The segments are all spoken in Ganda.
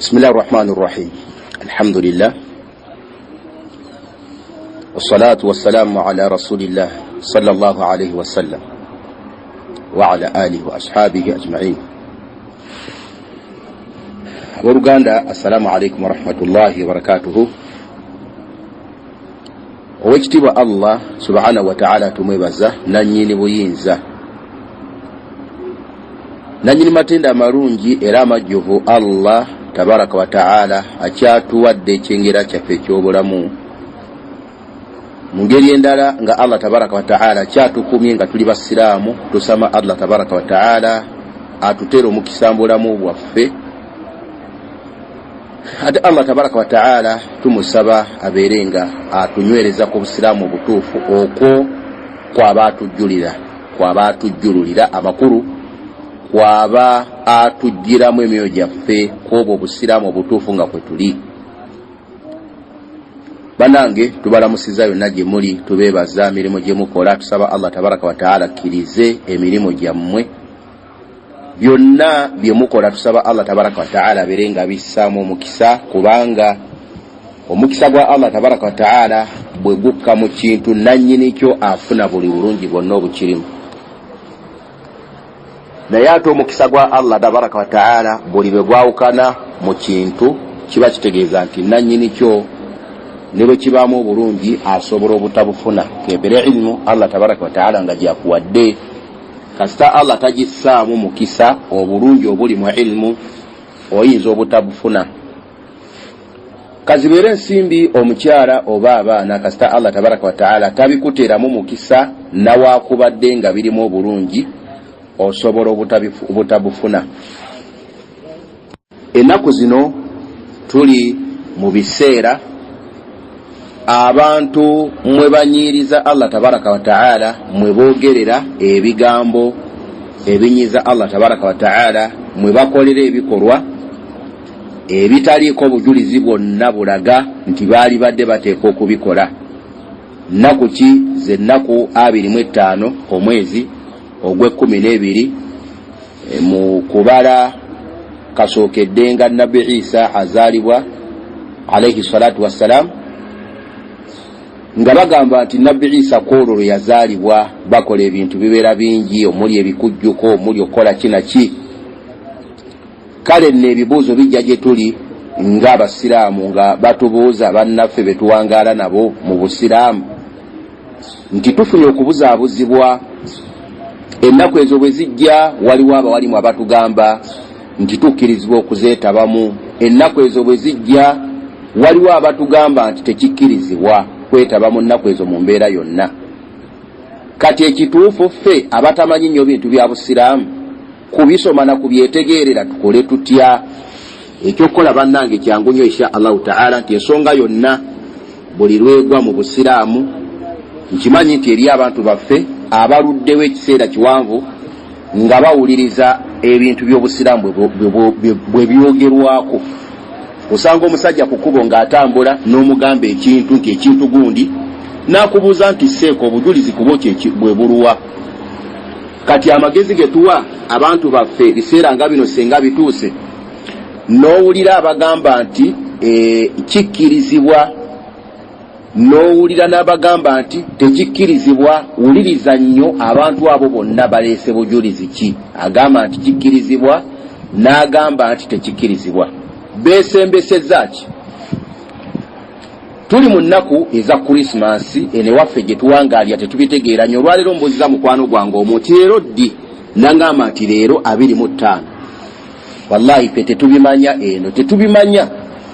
Bismillahi rahmani rahim. Alhamdulillah wassalatu wassalamu ala rasulillah sallallahu alaihi wasallam wa ala alihi wa ashabihi ajmain. Abooluganda, assalamu alaikum warahmatullahi wabarakatuhu. Owekitiibwa Allah subhanahu wataala tumwebaza, nanyini buyinza, nanyini matenda amalungi era amajjuvu. Allah tabaraka wataala akyatuwadde ekyengera kyaffe ekyobulamu. Mu ngeri endala, nga Allah tabaraka wataala akyatukumye nga tuli basiraamu, tusama Allah tabaraka wataala atuteera omukisa mu bulamu bwaffe. Ate Allah tabaraka wataala tumusaba abeere nga atunywereza ku busiraamu obutuufu, okwo kwaba atujjulira, kwaba atujjululira amakulu, kwaba atugiramu emyoyo gyaffe kwobwo obusiraamu obutuufu nga kwe tuli. Banange, tubalamusiza yonna gye muli, tubeebaza mirimu gye mukola. Tusaba Allah tabaraka wataala akkirize emirimu gyammwe, byonna bye mukola. Tusaba Allah tabaraka wataala abeere nga bissaamu omukisa, kubanga omukisa gwa Allah tabaraka wataala bwe gukka mu kintu, nannyini kyo afuna buli bulungi bwonna obukirimu. Naye ate omukisa gwa Allah tabaraka wataala buli bwe gwawukana mu kintu, kiba kitegeeza nti nannyini kyo ne bwe kibaamu obulungi asobola obutabufuna. Kebere ilimu Allah tabaraka wataala nga gyakuwadde, kasita Allah tagissaamu mukisa, obulungi obuli mu ilimu oyinza obutabufuna. Kazibeere ensimbi, omukyala oba abaana, kasita Allah tabaraka wataala tabikuteeramu mukisa, nawakubadde nga birimu obulungi, osobola obutabufuna. Ennaku zino tuli mu biseera abantu mwe banyiiriza Allah tabaraka wataala, mwe boogerera ebigambo ebinyiza Allah tabaraka wataala, mwe bakolera ebikolwa ebitaliiko bujulizi bwonna bulaga nti baali badde bateekwa okubikola. Nnaku ki? Zennaku 25 omwezi ogw'e-12 mu kubala kasookedde nga Nabbi Isa azaalibwa alaihi salatu wassalam, nga bagamba nti Nabbi Isa kwolwo lwe yazaalibwa bakola ebintu bibeera bingi, omuli ebikujjuko, omuli okukola ki na ki. Kale nno ebibuuzo bijja gye tuli ng'abasiraamu, nga batubuuza bannaffe be tuwangaala nabo mu busiraamu nti tufunye okubuzaabuzibwa. Ennaku ezo bwe zijja, waliwo abawalimu abatugamba nti tukkirizibwa okuzeetabamu. Ennaku ezo bwe zijja, waliwo abatugamba nti tekikkirizibwa kwetaba mu nnaku ezo mu mbeera yonna. Kati ekituufu, ffe abatamanyi nnyo bintu bya busiraamu kubisoma na kubyetegeerera, tukole tutya? Ekyokukola, bannange, kyangu nnyo insha Allahu taala, nti ensonga yonna buli lwegwa mu busiraamu, nkimanyi nti eri abantu baffe abaluddewo ekiseera kiwanvu nga bawuliriza ebintu by'obusiraamu bwe byogerwako, osanga omusajja ku kkubo ng'atambula n'omugamba ekintu nti ekintu gundi, n'akubuuza nti, "Seeka, obujulizi kuba bwe buluwa?" Kati amagezi ge tuwa abantu baffe biseera nga bino, senga bituuse n'owulira abagamba nti kikkirizibwa, n'owulira n'abagamba nti tekikkirizibwa, wuliriza nnyo abantu abo bonna baleese bujulizi ki? Agamba nti kikkirizibwa n'agamba nti tekikkirizibwa, beesembeseza ki? Tuli mu nnaku eza Krisimansi. Eno ewaffe gye tuwangaalira tetubitegeera nnyo. Olwaleero mbuuziza mukwano gwange omu nti, "Leero ddi?" Nangamba nti leero 25. Wallahi ffe tetubimanya, eno tetubimanya,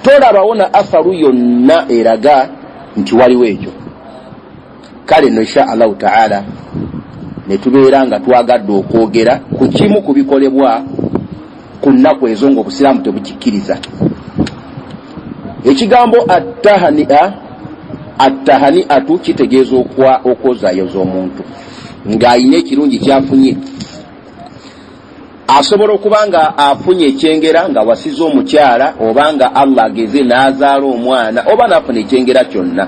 tolabawo na atharu yonna eraga nti waliwo ekyo. Kale no insha Allahu taala ne tubeera nga twagadde okwogera ku kimu ku bikolebwa ku nnaku ezo ng'obusiraamu tebukikkiriza. Ekigambo attahania, attahaniatu kitegeeza okwozayoza omuntu ng'ayina ekirungi kyafunye. Asobola okuba nga afunye ekyengera, nga wasiza omukyala, oba nga Allah ageze n'azaala omwana, oba n'afuna ekyengera kyonna.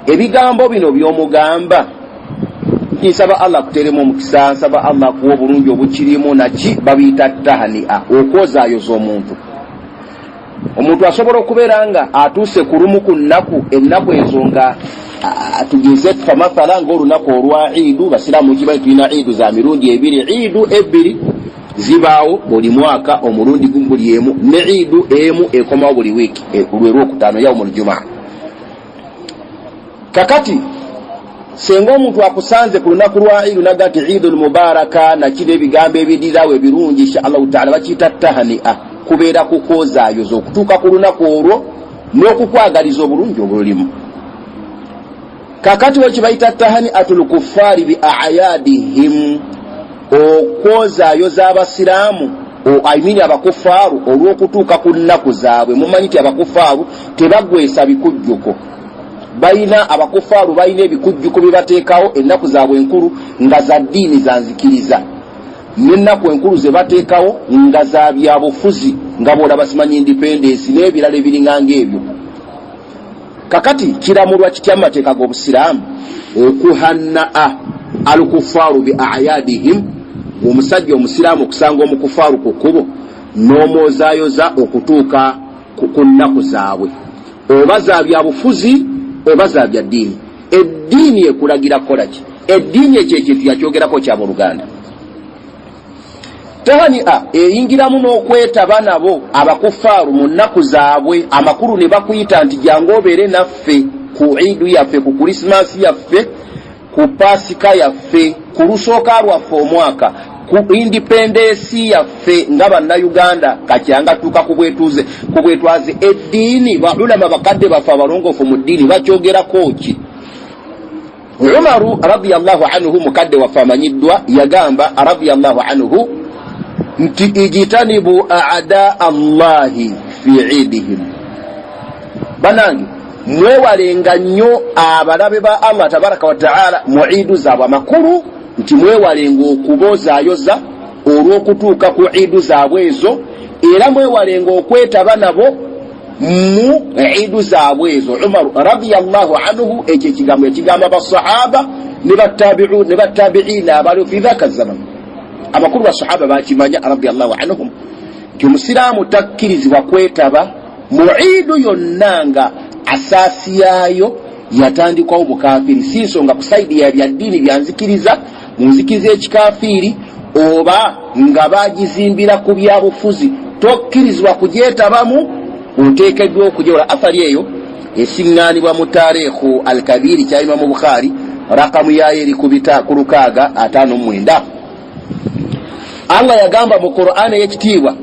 Ebigambo bino by'omugamba nti, "Nsaba Allah akuteremu omukisa, nsaba Allah akuwa obulungi obukirimu," naki babiyita tahania, okwozaayoza omuntu. Omuntu asobola okubeera nga atuuse ku lumu ku nnaku, ennaku ezo nga tugeze famathala ngaolunaku olwa iidu. Basiraamu kimanyi tulina iidu za mirundi ebiri. Iidu ebbiri zibaawo buli mwaka omulundi gumu buli emu, ne iidu emu ekomawo buli wiiki, lwe lwokutaano, yaumu ljumaa. Kakati senga omuntu akusanze ku lunaku lwa iidu naga nti iidu lmubaraka nakino, ebigambo ebidirawo ebirungi, insha Allahu taala, bakiyita tahania, kubeera kukwozaayoza okutuuka ku lunaku olwo n'okukwagaliza obulungi obululimu. Kakati we kibayita tahaniatu lkufaari bi ayadihim, okwozaayoza abasiraamu, I mean abakufaaru, olw'okutuuka ku nnaku zaabwe. Mumanyi nti abakufaaru tebagwesa bikujjuko. Balina, abakufaaru balina ebikujjuko bye bateekawo, ennaku zaabwe enkulu nga za ddiini, za nzikiriza, n'ennaku enkulu ze bateekawo nga za byabufuzi, nga bwolaba simanyi independence n'ebirala ebiringanga ebyo. Kakati kiramulwa kitya mu mateeka g'obusiraamu okuhannaa alkufaaru bi ayadihim? Omusajja omusiraamu okusanga omukufaaru ku kkubo n'omwozaayoza okutuuka ku nnaku zaabwe, oba za byabufuzi oba za bya ddiini, eddiini ekulagira kukola ki? Eddiini ekyo ekintu yakyogerako kyabooluganda. Tahania eyingiramu n'okwetaba nabo abakufaaru mu nnaku zaabwe. Amakulu ne bakuyita nti jangu obeere naffe ku iidu yaffe, ku Krisimansi yaffe, ku Paasika yaffe, ku lusooka lwaffe omwaka, ku independence yaffe nga Bannayuganda, kakyanga tuuka ku bwetuuze, ku bwetwaze. Eddiini, baulama bakadde baffe abalongoofu mu ddiini bakyogerako ki? Umaru radiallahu anhu, mukadde waffe amanyiddwa, yagamba radiallahu anhu nti ijtanibu adaa Allahi fi idihim. Banange, mwewalenga nnyo abalabe ba Allah tabaraka wataala mu iidu zaabwe. Amakulu nti mwewalenga okubozaayoza olw'okutuuka ku iidu zaabwe ezo, era mwewalenga okwetaba nabo mu iidu zaabwe ezo. Umaru radiallahu anhu ekyo ekigambo ekigamba basahaba ne batabiina abaliwo fi dhaka zaman. Amakulu basahaba bakimanya radiallahu anhum nti omusiraamu takkirizibwa kwetaba mu iidu yonna nga asaasi yaayo yatandikwawo bukafiri, si nsonga ku side ya byaddiini, byanzikiriza, mu nzikiriza ekikafiiri, oba nga bagizimbira ku byabufuzi, tokkirizibwa kugyetabamu, oteekeddwa okujewola. Athari eyo esiŋŋaanibwa mu Taarikhu Alkabiiri kyayima mu Bukhaari, rakamu yayo eri ku 659. Allah yagamba mu Qur'ani ey'ekitiibwa,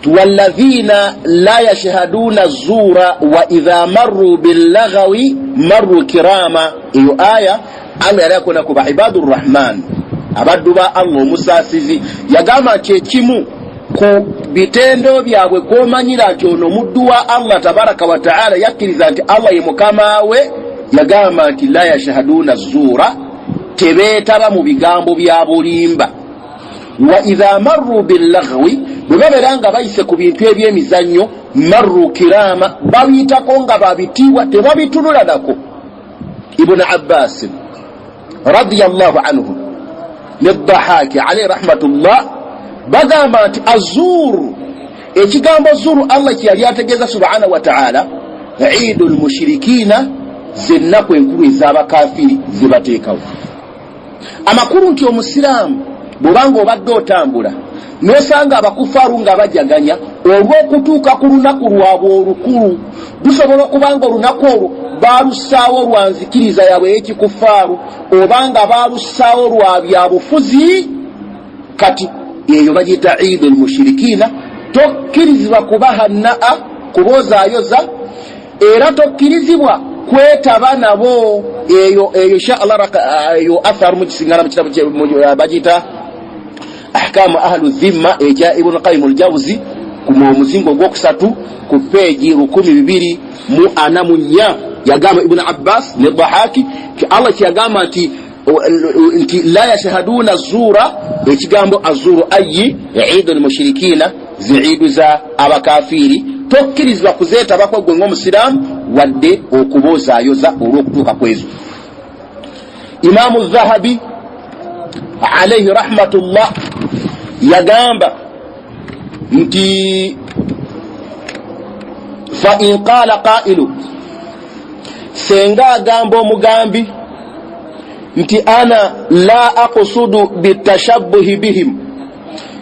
walladhina la yashhaduna zuura wa idha marru billagawi marru kirama. Eyo aya Allah yali akona ku ba ibadu rrahman, abaddu ba Allah omusaasizi. Yagamba nti ekimu ku bitendo byabwe kwomanyira nti ono muddu wa Allah tabaraka wataala, yakkiriza nti Allah ye mukama we, yagamba nti la yashhaduna zuura, tebeetaba mu bigambo bya bulimba, wa idha marru billagwi, bwe babeera nga bayise ku bintu ebyemizannyo, marru kirama, babiyitako nga babitiibwa, tebabitunula nako. Ibuni Abbasin radiallahu anhu ne Dahaki alaihi rahmatullah bagamba nti azuru, ekigambo zuru, Allah kyeyali ategeeza subhanahu wataala iidu lmushirikina, zennaku enkulu ez'abakafiri zebateekawo. Amakulu nti omusiraamu bw'obanga obadde otambula n'osanga abakufaaru nga bajaganya olw'okutuuka ku lunaku lwabwe olukulu, lusobola okuba nga olunaku olwo baalussaawo lwa nzikiriza yaabwe ey'ekikufaaru, oba nga baalussaawo lwa byabufuzi, kati eyo bagiyita iidu lmushirikiina. Tokkirizibwa kubahanaa, kuboozaayoza, era tokkirizibwa kwetaba nabo. Eyo insha Allah eyo athar mugisingana mu kitabo bagiyita Ahkamu Ahlu Dhimma ekya Ibunu Qayimu Ljauzi, mu muzingo ogwokusatu ku peegi 2044. Yagamba Ibunu Abbas ne Dahaki ti Allah kyeyagamba nti la yashhaduna zuura, ekigambo azuru ayi iidu lmushirikina, ziidu za abakafiiri, tokkirizibwa kuzeetabako gwe ngaomusiraamu wadde okuboozaayoza olw'okutuuka kwezo. Imamu Dhahabi alaihi rahmatullah yagamba nti Fa in qaala qailu, senga agamba omugambi nti ana la akusudu bitashabbuhi bihim,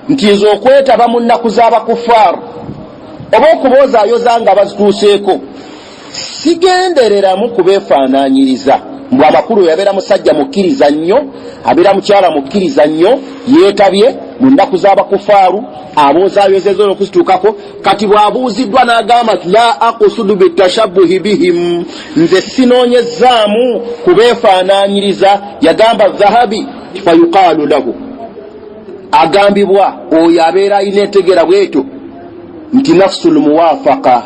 nti nze okwetaba mu nnaku z'abakufaaru oba okuboozayoza nga bazituuseeko sigendereramu kubeefaananyiriza. Mbu amakulu yabeera musajja mukkiriza nnyo, abeera mukyala mukkiriza nnyo, yeetabye mu nnaku z'abakufaaru, aboozaayozeza olwokuzituukako. Kati bw'abuuziddwa n'agamba nti la akusudu bitashabbuhi bihim, nze sinoonyezzaamu kubeefaananyiriza. Yagamba Dhahabi, fayuqaalu lahu, agambibwa oyo abeera alina entegeera bwetyo nti nafsu lmuwafaqa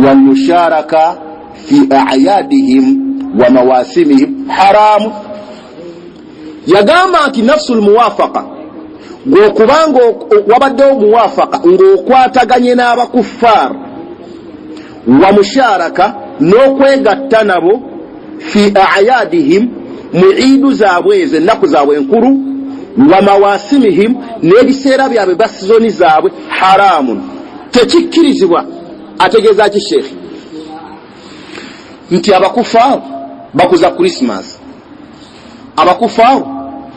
walmusharaka fi ayadihim wa mawasimihim haramu. Yagamba nti nafsu lmuwafaqa, gwokubanga wabaddewo muwafaka ng'okwataganye n'abakuffar, wa musharaka, n'okwegatta nabo, fi ayadihim, mu iidu zaabwe ezo, ennaku zaabwe enkulu, wa mawasimihim, n'ebiseera byabwe bya sizoni zaabwe, haramun, tekikkirizibwa. Ategeeza ki sheekhe? Nti abakufaaru bakuza Krisimas, abakufaaru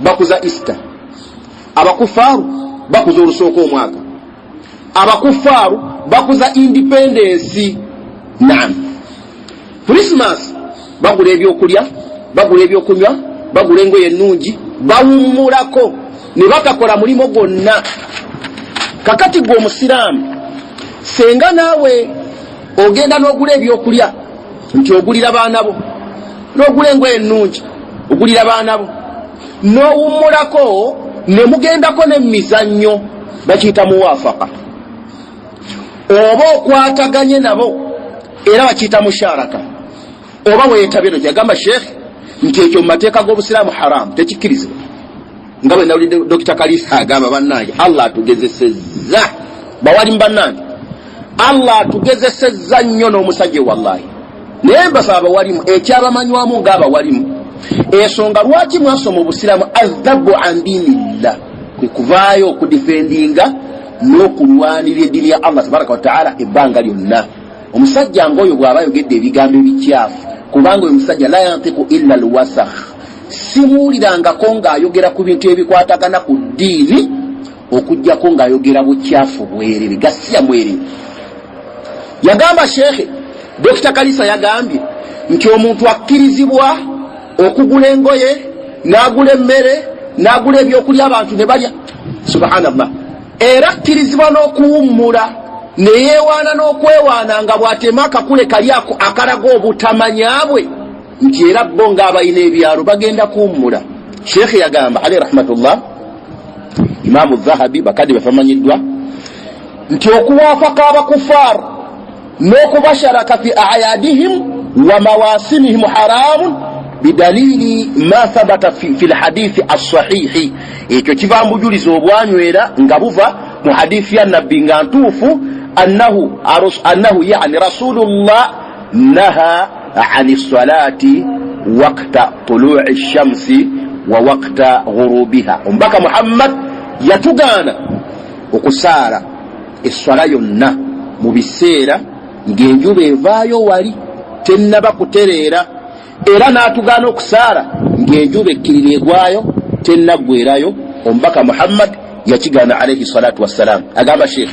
bakuza Easter, abakufaaru bakuza olusooka omwaka, abakufaaru bakuza independensi. Naam, Krisimas bagula ebyokulya, bagula ebyokunywa, bagula engoye ennungi, bawummulako ne batakola mulimu gwonna. Kakati gwe omusiraamu, senga naawe ogenda n'ogula ebyokulya nti ogulira baana bo, n'ogula engoye ennungi ogulira baana bo, n'owummulako ne mugendako n'emizannyo, bakiyita muwaafaka, oba okwataganye nabo era bakiyita musharaka, oba weetabye no. Yagamba sheekhe nti ekyo mu mateeka g'obusiraamu haramu, tekikkirizibwa. Nga bwe nawulidde Dokita Kalisa agamba, bannange, Allah atugezesezza bawalimu, bannange, Allah atugezesezza nnyo n'omusajja, wallahi. Naye mbasaba abawalimu, ekyabamanywamu ng'abawalimu, ensonga lwaki mwasoma obusiraamu, adhabu an diinillah, kwe kuvaayo okudifendinga n'okulwanirira eddiini ya Allah tabaraka wataala ebbanga lyonna. Omusajja ng'oyo bw'aba ayogedde ebigambo ebikyafu, kubanga oyo musajja la yantiku illa alwasakh, simuwulirangako ng'ayogera ku bintu ebikwatagana ku ddiini okugjako ng'ayogera bukyafu bwerere, gasiya mwerere. Yagamba sheekhe Dokita Kalisa yagambye nti omuntu akkirizibwa okugula engoye, n'agula emmere, n'agula ebyokulya, abantu ne balya, subhanallah, era akkirizibwa n'okuwummula ne yeewaana n'okwewaana nga bw'atema akakule kali ako akalaga obutamanya bwe, nti era bo ng'abalina ebyalo bagenda kuwummula. Sheekhe yagamba alaihi rahmatullah, Imaamu Dhahabi, bakadde bafamanyiddwa, nti okuwaafaka abakufaar n'okubasharaka fi ayadihim wa mawasimihim haramun bidalili ma thabata fi lhadithi assahihi. Ekyo kiva mu bujulizi obwanywera nga buva mu hadithi ya nabbi nga ntuufu, annahu yani rasulullah naha ani salati wakta tului shamsi wa wakta ghurubiha. Omubaka Muhammad yatugaana okusaala esswala yonna mu biseera ng'enjuba evaayo wali tennaba kutereera, era n'atugaana okusaala ng'enjuba ekkirira egwayo tennaggwerayo. Omubaka Muhammad yakigaana alaihi salatu wassalam. Agamba sheekh,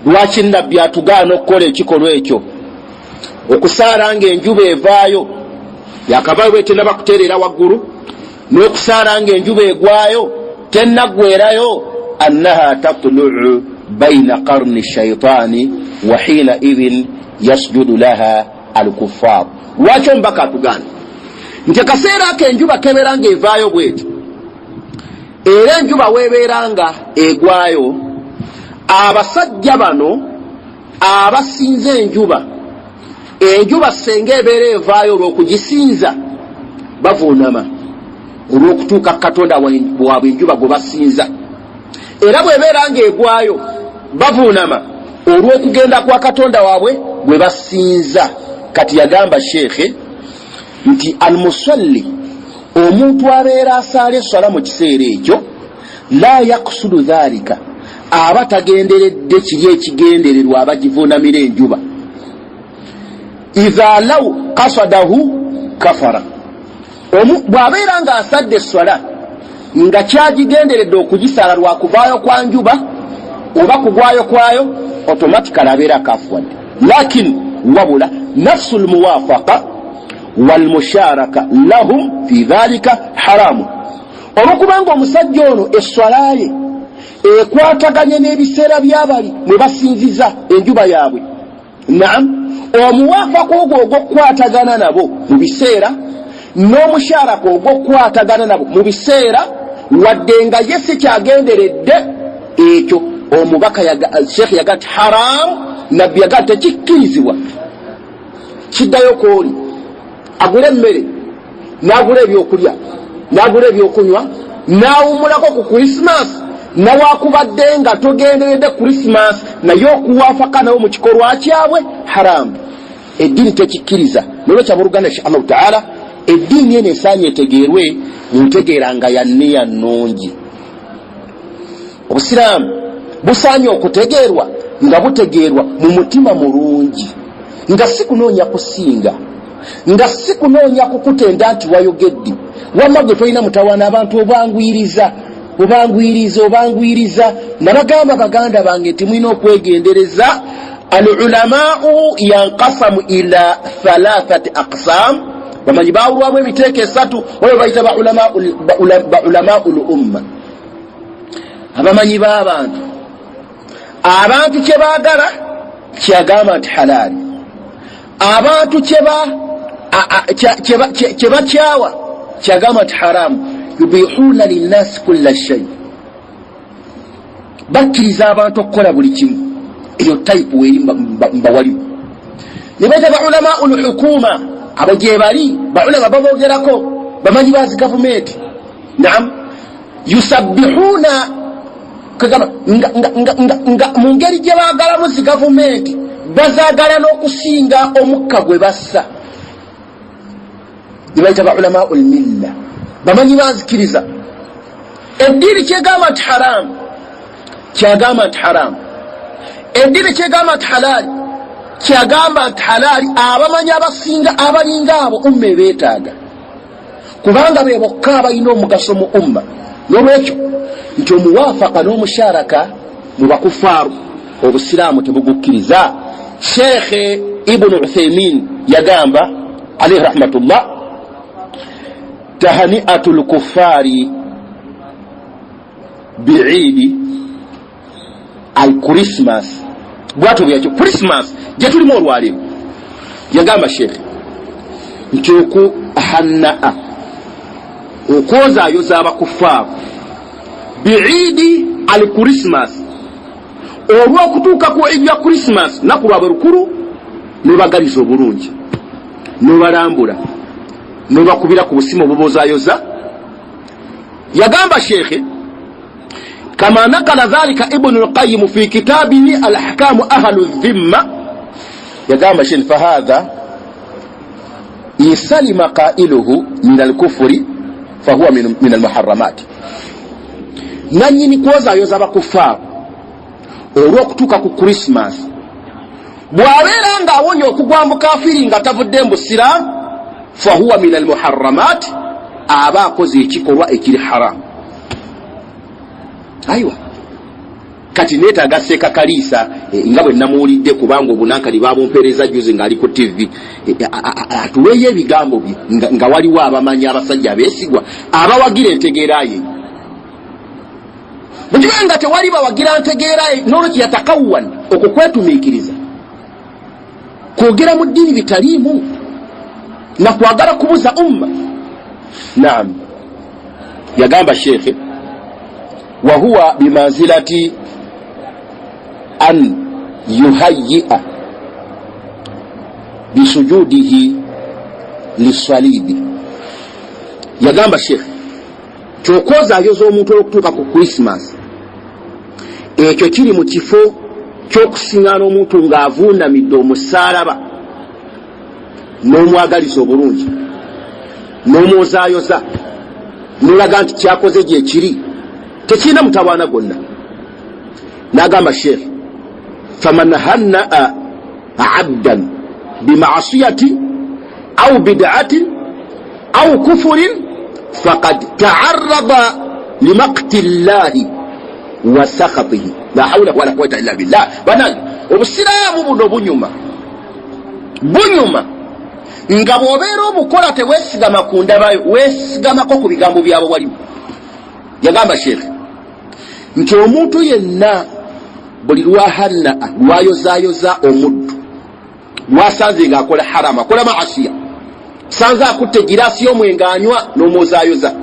lwaki nabbi atugaana okukola ekikolwa ekyo, okusaala ng'enjuba evaayo yakavaayo bwe tennaba kutereera waggulu, n'okusaala ng'enjuba egwayo tennaggwerayo? Annaha tatluu baina qarni shaitaani wa hiina idhin yasjudu laha alkuffar. Lwaki omubaka atugaana? Nti akaseera ako enjuba kebeera ng'evaayo bweti, era enjuba weebeera nga egwayo, abasajja bano abasinza enjuba, enjuba senga ebeera evaayo olw'okugisinza bavuunama olw'okutuuka katonda waabwe enjuba gwe basinza, era bw'ebeera ng'egwayo bavuunama olw'okugenda kwa katonda waabwe gwe basinza. Kati yagamba sheekhe nti almusalli, omuntu abeera asaala esswala mu kiseera ekyo, la yaksudu dhalika, aba tagenderedde kiri ekigendererwa abagivuunamira enjuba. Idha law kasadahu kafara, bw'abeera ng'asadde esswala nga kyagigenderedde okugisaala lwakuvaayo kwa njuba oba kugwayo kwayo, automatically abeera akafuwadde. Lakin wabula nafsu lmuwafaqa walmusharaka lahum fi dhalika haramu, olwokubanga omusajja ono esswala ye ekwataganye n'ebiseera byabali mwe basinziza enjuba yaabwe. Naam, omuwafaka ogwo ogw'okukwatagana nabo mu biseera n'omusharaka ogw'okukwatagana nabo mu biseera, wadde nga ye si kyagenderedde ekyo, omubaka sheekh yaga nti haramu, nabbi yaga nti tekikkirizibwa. Kiddayo kwoli agula emmere n'agula ebyokulya n'agula ebyokunywa n'awumulako ku Krisimansi, nawakubadde nga togenderedde Krisimansi, naye okuwafaka nawe mu kikolwa kyabwe haramu, eddiini tekikkiriza. Nolwekyo abooluganda, insha Allahu taala, eddiini eno esaanye etegeerwe mu ntegeera nga yanniya nnungi. Obusiraamu busaanye okutegeerwa nga butegeerwa mu mutima mulungi, nga si kunoonya kusinga, nga si kunoonya kukutenda nti wayogedde. Wamma gwe tolina mutawaana, abantu obanguyiriza, obanguyiriza, obanguyiriza. Nabagamba baganda bange nti mulina okwegendereza. Al ulamau yankasamu ila thalathati aqsam, bamanyi bawulwamu emiteeko esatu, oyo bayita baulamau lumma, abamanyi b'abantu. Abantu kye baagala kyagamba nti halaali, abantu kye bakyawa kyagamba nti haramu. Yubihuuna linnasi kulla shay, bakkiriza abantu okukola buli kimu. Eyo tayipu weri mbawalimu ne baita baulamau lhukuma, abo gyebali baulama babogerako, bamanyi bazi gavumenti. Naam, yusabbihuna kagamba nga mu ngeri gye baagalamu zi gavumenti, bazaagala n'okusinga omukka gwe bassa. Ne bayita baulamau lmilla, bamanyi banzikiriza. Eddiini kyegamba nti haramu kyagamba nti haramu, eddiini kyegamba nti halaali kyagamba nti halaali. Abamanyi abasinga abalinga abo umma ebeetaaga, kubanga be bokka abalina omugaso mu umma. N'olwekyo nti omuwafaka n'omusharaka mu bakufaaru obusiraamu tebugukkiriza. Sheekhe Ibunu Uthaimin yagamba alaihi rahmatullah, tahaniatu lkufaari biidi al Christmas, bwatyo bweyakyo Christmas gyetulimu olwaleero. Yagamba sheekhe nti okuhanaa, okwozaayoza abakufaaru biidi al Christmas, olw'okutuuka ku idi ya Christmas, naku lwabwe lukulu, nobagaliza obulungi, nobalambula, nobakubira ku busimu obubozayoza. Yagamba sheekhe, kama nakala dhalika Ibnu Lqayimu fi kitabihi Alahkamu ahlu dhimma, yagamba sheekhe, fahadha insalima qailuhu min alkufuri fahuwa min almuharamat. Nanyini kwozayoza bakufaaru olw'okutuuka ku Krisimas, bw'abeera ng'awonya okugwa mu kafiri nga tavudde mu busiraamu, fahuwa min almuharamat, aba akoze ekikolwa ekiri haramu. Aiwa, kati neetaaga Seeka Kaliisa nga bwe namuwulidde, kubanga obunankani babumpeereza juzi ng'ali ku TV, atuweeyo ebigambo bye nga waliwo abamanyi abasajja abeesigwa abawagira entegeera ye. Bwekiba nga tewali bawagira ntegeera ye, n'olwekyo yatakawwan okwo kwetumiikiriza kwogera mu ddiini bitaliimu nakwagala kubuza umma. Naam, yagamba sheekhe, wahuwa bimanzilati an yuhayia bisujudihi lisalibi. Yagamba sheekhe, kyokwozayoza omuntu olwokutuuka ku Krisimas, ekyo kiri mu kifo ky'okusiŋŋaana omuntu ng'avuunamidde omusaalaba, n'omwagaliza obulungi, n'omwozayoza, n'olaga nti kyakoze gyekiri tekirina mutawaana gwonna. N'agamba sheekh, faman hannaa abdan Bimasiyati au bidaatin au kufurin fakad taarada limakti llahi wa sakhatihi. La haula wala quwata illa billah. Banange, obusiraamu buno bunyuma, bunyuma nga bw'obeera obukola teweesigama ku ndabayo, weesigamako ku bigambo byabo. Waliwo yagamba sheekhe nti omuntu yenna buli lwahanaa, lwayozayoza omuddu lwasanze ngaakola haramu, akola maasiya, sanze akutte egiraasi y'omwenge anywa, n'omwozayoza.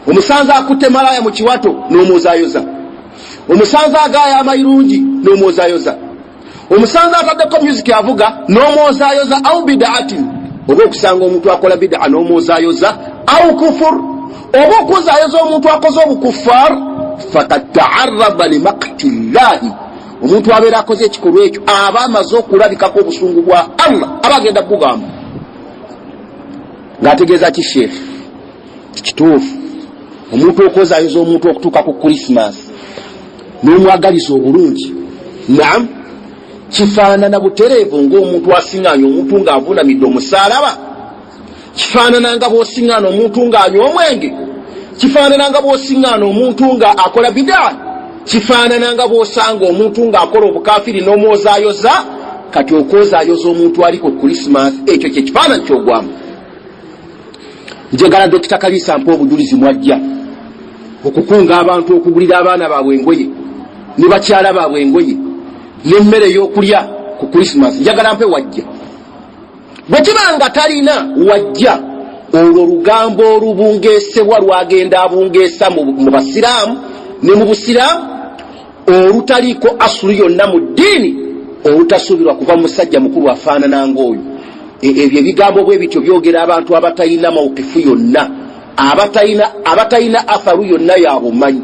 Omusanze akutte malaaya mu kiwato, n'omwozayoza. Omusanze agaaya amayirungi, n'omwozayoza. Omusanze ataddeko music avuga, n'omwozayoza. Au bidaatin, oba okusanga omuntu akola bidaa n'omwozayoza, au kufur, oba okwozayoza omuntu akoze obukufar, fakad taarada limakti llahi. Omuntu abeera akoze ekikolwa ekyo aba amaze okulabikako obusungu bwa Allah, aba agenda kugamba. Ng'ategeeza ki sheekh? Kituufu, omuntu okwozayoza omuntu okutuuka ku Krisimas n'omwagaliza obulungi, naam, kifaanana butereevu ng'omuntu asiŋŋaanya omuntu ng'avunamidde omusaalaba, kifaanana nga bw'osiŋŋaana omuntu ng'anywa omwenge, kifaanana nga bw'osiŋŋaana omuntu nga akola bidaa, kifaanana nga bw'osanga omuntu ng'akola obukafiri n'omwozayoza. Kati okwozayoza omuntu ali ku Krisimas, ekyo kyekifaananyi kyogwamu. Njagala Dokita Kaliisa mpa obujulizi mwajja okukunga abantu okugulira abaana baabwe engoye ne bakyala baabwe engoye n'emmere ey'okulya ku Krisimas. Njagala mpe wajja. Bwe kiba nga talina wajja, olwo lugambo olubungeesebwa lwagenda abungeesa mu basiraamu ne mu busiraamu, olutaliiko asulu yonna mu ddiini, olutasuubirwa kuva mu musajja mukulu afaanana ng'oyo. Ebyo ebigambo bwe bityo byogera abantu abatalina mawukifu yonna, abatalina atharu yonna yabumanyi.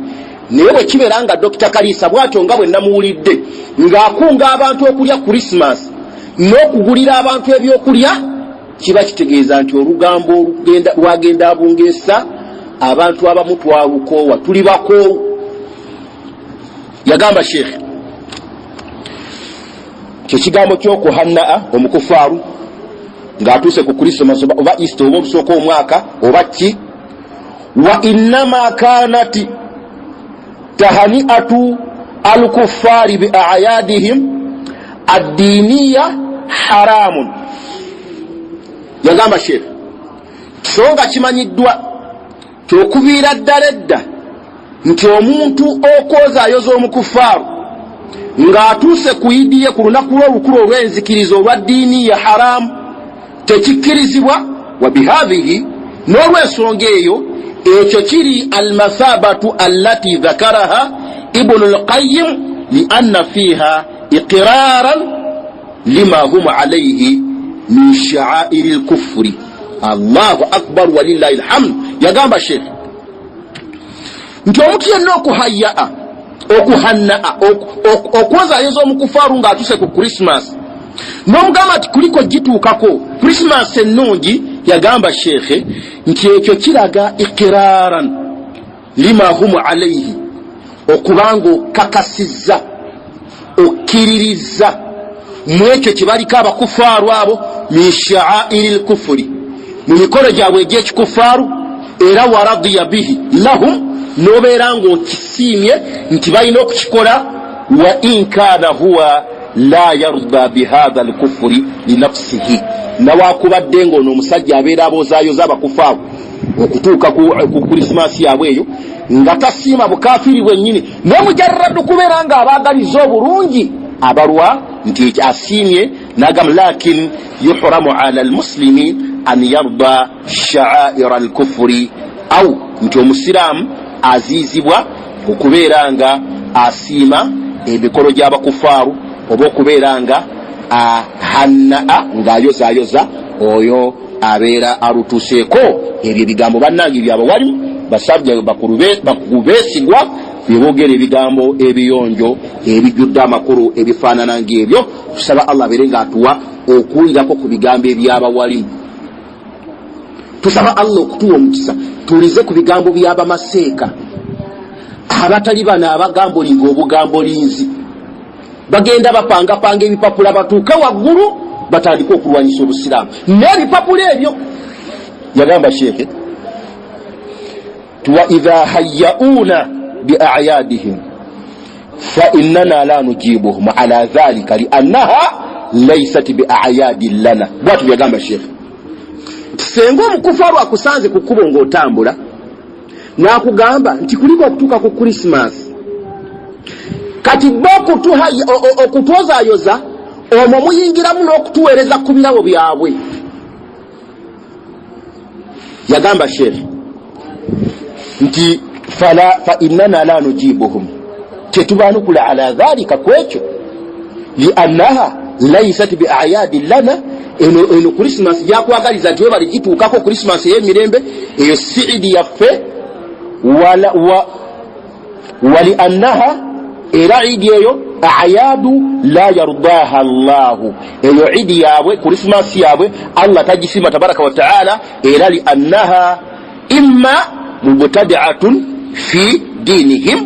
Naye bwe kibeera nga Dokita Kaliisa bwatyo nga bwe namuwulidde ng'akunga abantu okulya Krisimas n'okugulira abantu ebyokulya, kiba kitegeeza nti olugambo lwagenda abungeesa abantu abamu twalukoowa, tuli bakoowu. Yagamba sheekhe kyekigambo kyokuhannaa omukufaaru ng'atuuse ku Krisimas oba Easter oba olusooka omwaka oba ki, wa innama kanat tahaniatu alkuffari bi ayadihim addiniya haramun. Yagamba sheekh, so nga kimanyiddwa kyokuviira ddala edda nti omuntu okwozaayoza omukufaaru ng'atuuse ku idi ye, ku lunaku lwe olukulu olw'enzikiriza olwa ddiini ya, haramu, tekikkirizibwa. Wa bihadhihi, n'olw'ensonga eyo, ekyo kiri almathabatu allati dhakaraha Ibunu Lqayim lianna fiha iqiraran lima hum alaihi min shaairi lkufuri. Allahu akbar, walillahi lhamdu. Yagamba sheekh nti omuntu yenna okuhayaa, okuhannaa, okwozayoza omukufaaru ng'atuse ku Krisimas n'omugamba nti kuliko gituukako Krisimas ennungi, yagamba sheekhe nti ekyo kiraga iqiraran lima hum alaihi, okubanga okakasizza, okkiririzza mu ekyo kye baliko abakufaaru abo, min shaairi lkufuri, mu mikolo gyabwe egy'ekikufaaru, era waradiya bihi lahum, n'obeera ng'okisiimye nti balina okukikola, wa in kaana huwa la yarda bihatha lkufuri linafsihi, nawakubadde ng'ono omusajja abeera abozaayoza abakufaaru okutuuka ku Krisimansi yaabwe eyo nga tasiima bukafiri bwennyini, naye mujarradu kubeera nga abaagaliza obulungi abalwa nti asiimye nagamba, lakin yuhramu ala almuslimi an yarda shaaira alkufuri, au nti omusiraamu aziizibwa okubeera nga asiima emikolo gy'abakufaaru oba okubeera nga ahannaa, ng'ayozayoza oyo abeera alutuuseeko. Ebyo ebigambo bannange byabawalimu basajja bakugu beesigwa byeboogera, ebigambo ebiyonjo ebijjudde amakulu ebifaanana ngaebyo. Tusaba Allah abeere ng'atuwa okuwulirako ku bigambo ebyabawalimu. Tusaba Allah okutuwa omukisa tuwulize ku bigambo by'abamaseeka abatali bano abagambolinga obugambolinzi, bagenda bapangapanga ebipapula batuuke waggulu. Batandike okulwanyisa Obusiraamu n'ebipapula ebyo. Yagamba sheekhe wa idha hayyauuna biayadihim fainnana la nujibuhum ala dhalika liannaha laisat biayadin lana. Bwatu byagamba sheekhe nti senga omukufaru akusanze ku kkubo ng'otambula n'akugamba nti kuliba okutuuka ku Krisimansi, kati bo okutwozayoza omwo muyingiramu n'okutuweereza ku birabo byabwe. Yagamba sheekhe nti fa innana la nujibuhum, tetubanukula ala dhalika kwekyo, liannaha laisat biayadin lana. Eno Krisimansi gyakwagaliza nti webali gituukako Krisimansi ey'emirembe, eyo si idi yaffe. Waliannaha, era idi eyo ayadu la yardaha llahu, eyo idi yaabwe, Krisimansi yaabwe, Allah tagisima tabaraka wataala. Era liannaha imma mubtadiatun fi dinihim,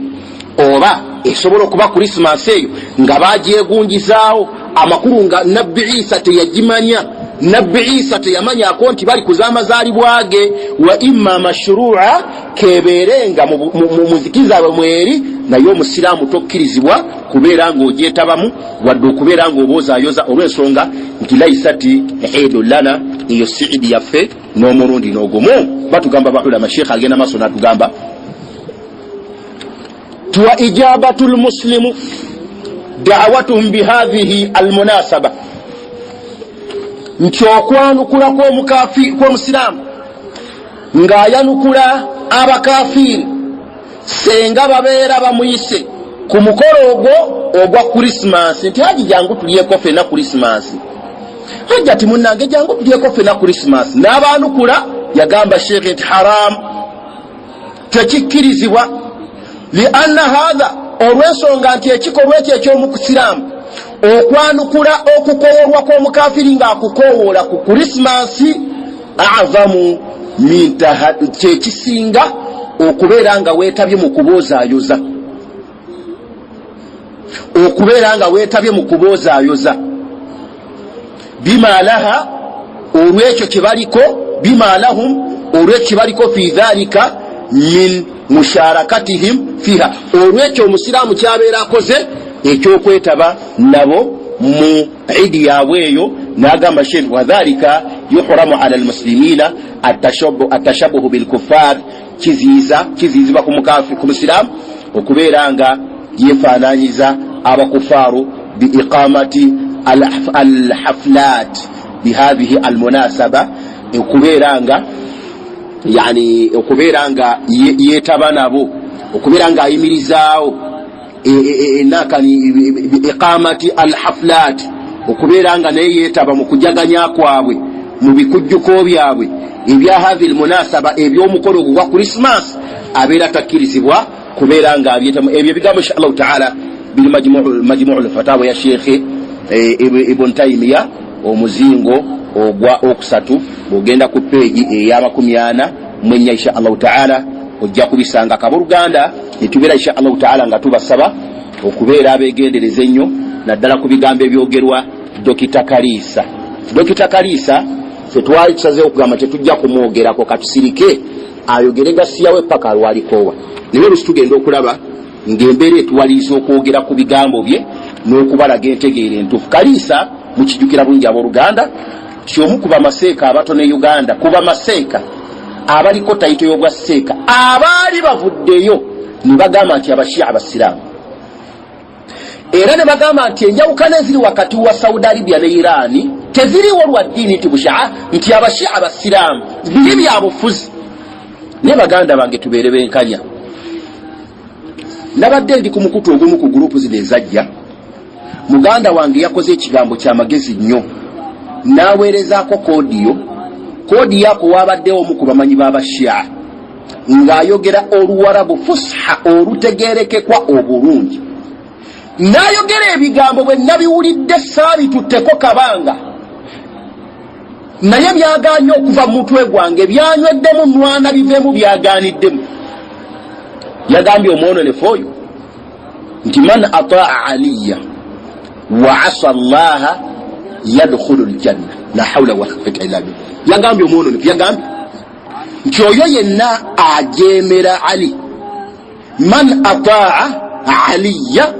oba esobola okuba Krisimansi eyo nga bagyegunjizaawo, amakulu nga Nabbi Isa teyagimanya, Nabbi Isa teyamanyako nti bali kuza amazaalibwa ge. Wa imma mashrua, kebeere nga mu muzikizaabwe mweri, naye omusiraamu tokkirizibwa kubeera ng'ogyetabamu wadde okubeera ng'oboozaayoza, olw'ensonga nti laisati idu lana, eyo si idi yaffe n'omulundi n'ogumu. Batugamba baulama, sheekh agenda maaso n'atugamba ti wa ijabatu lmuslimu dawatuhum bihadhihi almunasaba, nti okwanukula kw'omusiraamu ng'ayanukula abakafiiri senga babeera bamuyise ku mukolo ogwo ogwa Krisimansi, nti haji jangu tulyeko fena Krisimansi, hajja ti munange jangu tulyeko fena Krisimansi, n'abanukula, yagamba sheekhe nti haramu, tekikkirizibwa. Lianna hatha, olw'ensonga nti ekikolwa ekyo ekyomukusiraamu okwanukula okukowoolwa kw'omukafiri ng'akukowoola ku Krisimansi, azamu kyekisinga okubeera nga weetabye mu kuboozaayoza, okubeera nga weetabye mu kuboozaayoza bima laha, olwekyo kyebaliko, bima lahum, olwekyo kyebaliko, fi dhalika min musharakatihim fiha, olwekyo omusiraamu kyabeera akoze ekyokwetaba nabo mu idi yaabwe eyo. Nagamba sheikh wadhalika yuhramu ala almuslimina atashabuhu bilkufar, kiziyiza kiziyizibwa ku musiraamu okubeera nga yefaananyiza abakufaaru, biiqamati alhaflat bihadhihi almunasaba, okubeera nga yani okubeera nga yetaba nabo, okubeera nga ayimirizaawo enakani, iqamati alhaflat, okubeera nga naye yeetaba mu kujaganya kwabwe, mu bikujjuko byabwe ebya hadhi lmunasaba, eby'omukolo ogwo gwa Krisimas, abeera takkirizibwa kubeera nga abyetamu. Ebyo ebigambo insha Allahu taala biri Majmuu lfatawa ya Sheekhe Ibun Taimiya, omuzingo ogwa okusatu, bwogenda ku peegi eya 44 insha Allahu taala ojja kubisanga. Kaboluganda, netubeera insha Allahu taala nga tubasaba okubeera abegendereza ennyo, naddala ku bigambo ebyogerwa Dokita Kaliisa. Dokita Kaliisa fetwali tusazeewo okugamba tetujja kumwogerako, katusirike ayogere gasiyawo epaka alwalikoowa, naye olusi tugenda okulaba ng'embeera etuwaliriza okwogera ku bigambo bye n'okubalaga entegeera entuufu. Kaliisa mukijjukira bulungi abooluganda ti omu ku bamaseeka abatono e Uganda, ku bamaseeka abaliko tayito y'obwa seeka, abaali bavuddeyo ne bagamba nti Abashia abasiraamu, era ne bagamba nti enjawukana eziri wakati wa Saudi Arabia ne Iraani teziriwo lwa ddiini, nti bushia, nti Abashia abasiraamu, biri bya bufuzi. Naye baganda bange, tubeere benkanya. Nabadde ndi ku mukutu ogumu ku gurupu zino ezajja, muganda wange yakoze ekigambo kyamagezi nnyo n'aweerezaako koodiyo. Koodiyo ako waabaddewo omu ku bamanyi b'Abashia ng'ayogera Oluwarabu fusha olutegerekekwa obulungi, n'ayogera ebigambo bwe nabiwulidde saabitutteko kabanga, naye byaganye okuva mu mutwe gwange, byanyweddemu nwana biveemu, byaganiddemu. Yagambye omwononefu oyo nti man ataa aliya wa asa llaha. Yadkhulu ljanna. La haula wala quwata illa billah. Yagambye omwononefu, yagambye nti oyo yenna ajemera Ali, man ataa aliya,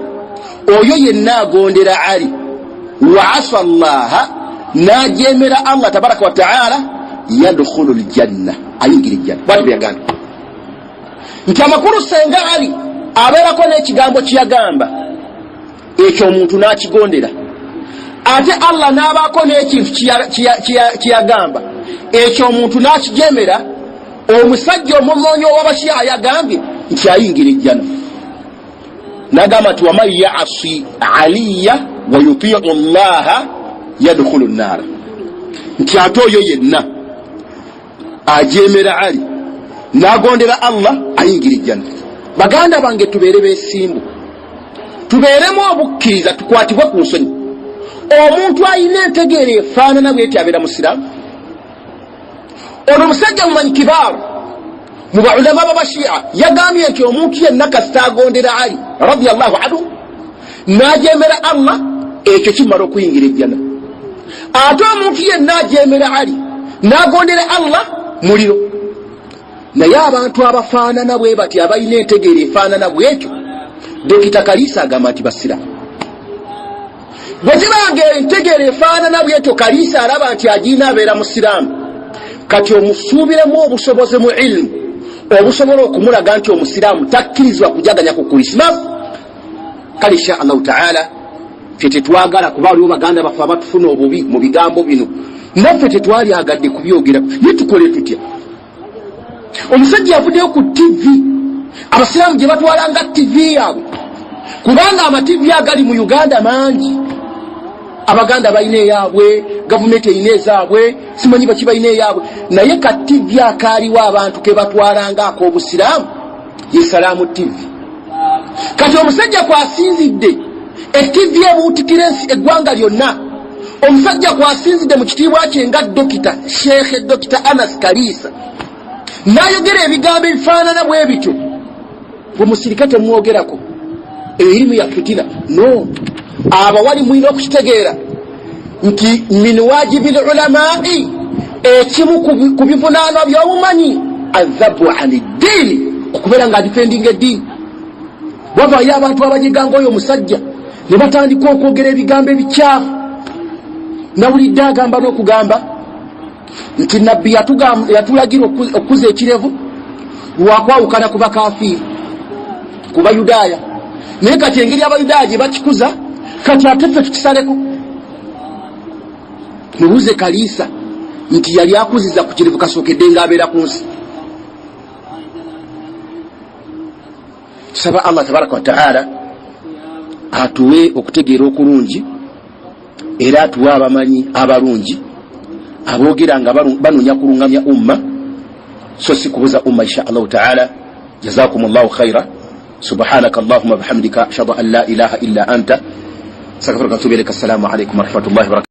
oyo yenna agondera Ali, wa asa llaha, n'ajemera Allah tabaraka wa taala, yadkhulu ljanna, ayingira ejjanna. Bwati bwe yagambye nti amakulu senga Ali abeerako n'ekigambo kyeyagamba ekyo omuntu n'akigondera, ate Allah n'abaako n'ekintu kyeyagamba ekyo omuntu n'akijemera, omusajja omumoonyi ow'abashiya yagambye nti ayingira ejjana. N'agamba nti waman yasi aliya wa yutiu llaha yadkhulu nnaara, nti ate oyo yenna ajemera Ali n'agondera Allah ayingira ejjana. Baganda bange, tubeere besimbu, tubeeremu obukkiriza, tukwatibwe ku nsonyi. Omuntu ayina entegeera efaanana bweti abeera musiraamu? Ono omusajja mumanyi kibaaru mu baulama b'abashia yagambye nti omuntu yenna kasita agondera Ali radiallahu anhu n'ajemera Allah, ekyo kimala okuyingira ejjana. Ate omuntu yenna ajemera Ali n'agondera Allah, muliro. Naye abantu abafaanana bwe bati, abalina entegeera efaanana bwetyo, Dokita Kaliisa agamba nti basiraamu. Bwe kibanga entegeera efaanana bwetyo Kaliisa alaba nti agiina abeera musiraamu, kati omusuubiremu obusobozi mu ilimu obusobola okumulaga nti omusiraamu takkirizibwa kujaganya ku Krisimas. Kale insha Allahu taala, ffe tetwagala kuba waliwo baganda baffe abatufuna obubi mu bigambo bino, naffe tetwalyagadde kubyogera, naye tukole tutya? Omusajja yavuddeyo ku TV abasiraamu gye batwalanga TV yaabwe, kubanga amativi agali mu Uganda mangi. Abaganda balina eyaabwe, gavumenti erina ezaabwe, simanyi baki balina eyaabwe, naye ka TV akaaliwo abantu ke batwalanga ak'obusiraamu ye Salaamu TV. Kati omusajja kwasinzidde etivi ebuutikira ensi eggwanga lyonna, omusajja kwasinzidde mu kitiibwa kye nga Dokita Sheekhe Dokita Anas Kaliisa n'ayogera ebigambo ebifaanana bwe bityo. Gwe musirike, temwogerako erimu ya fitina. No abawali mulina okukitegeera nti min wajibi lulamai, ekimu ku bivunaanwa by'obumanyi, adhabu ani ddiini, okubeera nga adifendinga eddiini. Wavaayo abantu abanyeganga oyo omusajja ne batandika okwogera ebigambo ebikyafu. Nawulidde agamba n'okugamba nti Nabbi yatulagira okukuza ekirevu lwakwawukana ku bakafiiri, ku Bayudaaya, naye kati engeri Abayudaaya gye bakikuza, kati ate ffe tukisaleko. Mubuuze Kaliisa nti yali akuziza ku kirevu kasookedde ng'abeera ku nsi. Tusaba Allah tabaraka wataala atuwe okutegeera okulungi, era atuwe abamanyi abalungi aboogera nga banoonya kulungamya umma, so si kubuza umma. Insha Allahu taala, jazakum llahu khaira. Subhanaka allahuma bihamdika, ashhadu an la ilaha illa anta, astaghfiruka wa atubu ilaika. Assalamu alaikum warahmatullahi wabarakatuh.